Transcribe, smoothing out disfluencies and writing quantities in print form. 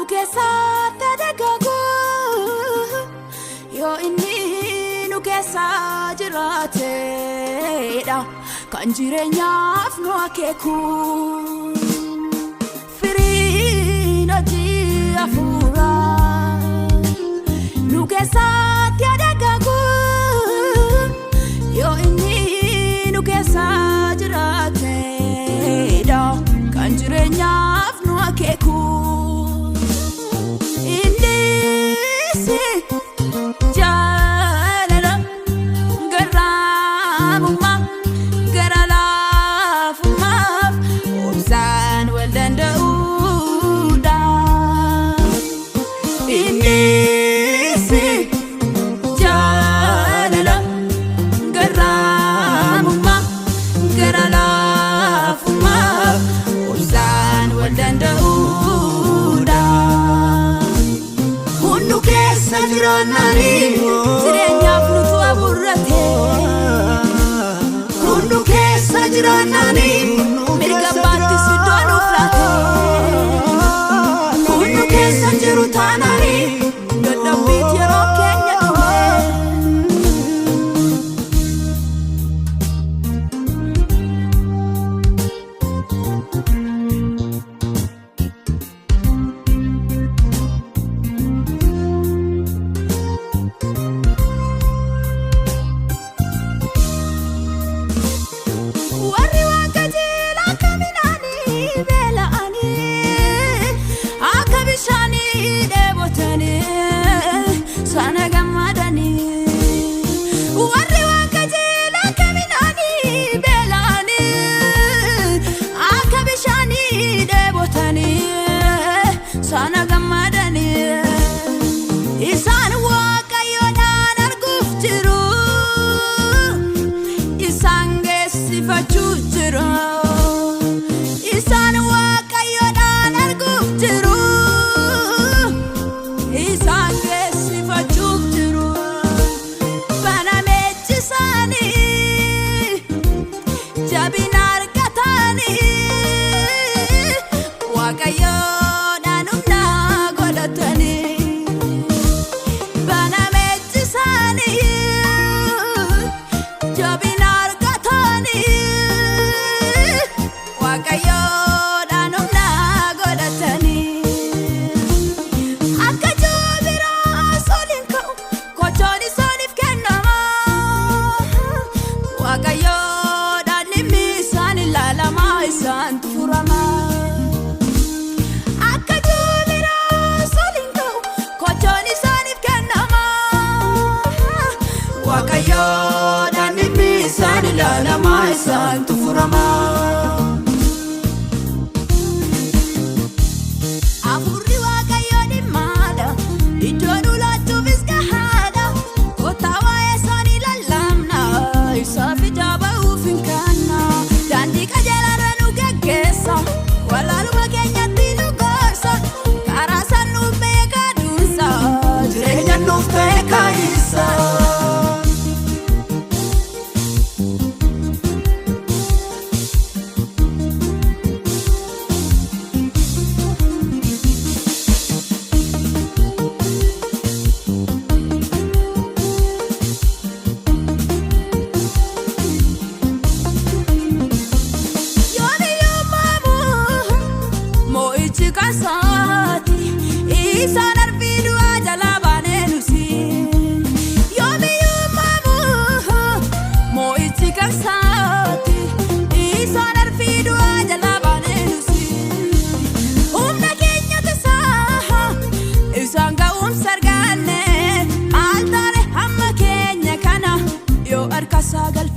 Nu keessatti dagaagu yoo inni nu keessa jiraateedha kan jireenyaaf nu akeeku. Firiin hojii hafuuraa nu keessatti dagaagu yoo inni nu keessa jiraateedha kan jireenyaaf nu akeeku. Innis jaalala garraamummaa gara laafummaaf obsaan wal danda'uudha. Innis jaalala garraamummaa gara laafummaaf obsaan wal danda'uudha. Hundu keessa jiraannanii jireenyaaf nutu aburrate. Hundu keessa jiraannanii mirga abbaattis iddoo nuuf laate. Hundu keessa jiru taananii dadhabbiit yeroo keenya dhume. Warri waan qajeelaa akka midhaanii beela'anii akka bishaanii dheebotanii sana gammadanii. Warri waan qajeelaa akka midhaanii beela'anii akka bishaanii dheebotanii sana gammadanii. Isaan Waaqayyoodhaan arguuf jiru. Isaan geessifachuu jiru. Isaan Waaqayyoodhaan arguuf jiru. Isaan geessifachuuf jiru. Banameechi isaanii jabina argatanii Waaqayyoodhaan humna godhatanii. Banameechi isaanii jabina argatanii Waaqayyoodhaan humna godhatanii. Akka joobiraa soliin ka'u kochoon isaaniif kennama. Waaqayyoodhaan dhimmi isaan ilaalama isaantu furama. Akka joobiraa soliin ka'u kochoon isaaniif kennama. Waaqayyoodhaan dhimmi isaan ilaalama isaantu furama. Hafuurri Waaqayyoo dhimmaadha. Iddoo nu laachuufis gahaadha. Kottaa waa'ee isaanii lallabna. Isaaf ijaa ba'uuf hin kaanna. Daandii qajeelaarra nu geggeessa. Wallaaluma keenyatti nu gorsa. Karaa isaan nu beekaa duunsa. Jireenya nuuf ta'e kaayisa. Yoomiyyuu maamu moo'ichi kan saati. Isaan arfii du'aa jalaa baanee nusi. Yoomiyyuu maamu moo'ichi kan saati. Isaan arfii du'aa jalaa baanee nusi. Humna keenya tasaa isaan ga'umsa arganne maal taane hamma keenya kana yoo harka isaa galfanne.